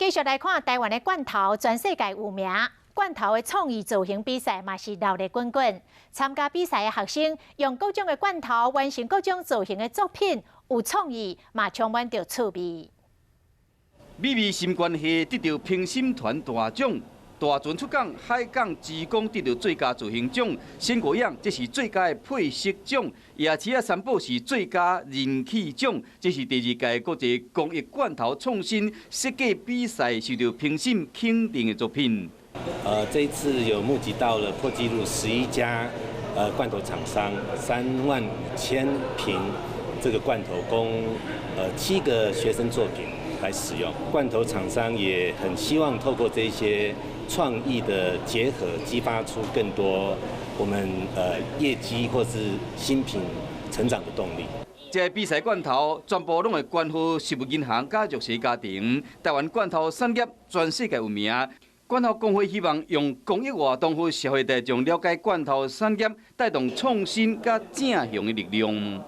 繼續來看台灣的罐頭，全世界有名。罐頭的創意造型比賽嘛是鬧熱滾滾。參加比賽的學生用各種的罐頭完成各種造型的作品，有創意，嘛充滿著趣味。美味心關係得著評審團大獎，大船出港海港之光得著最佳造型獎，鮮果樣這是最佳的配色獎，夜市仔三寶是最佳人氣獎，這是第二屆國際公益罐頭創新設計比賽受著評審肯定的作品。這一次有募集到了破紀錄11家罐頭廠商，3.5萬瓶這個罐頭供七個學生作品來使用。罐頭廠商也很希望透過這些創意的結合，激發出更多我們業績或是新品成長的動力。這个比賽罐頭全部攏會捐予食物銀行佮弱勢家庭。台灣罐頭產業全世界有名。罐頭公會希望用公益活動，予社會大眾了解罐頭產業，帶動創新佮正向的力量。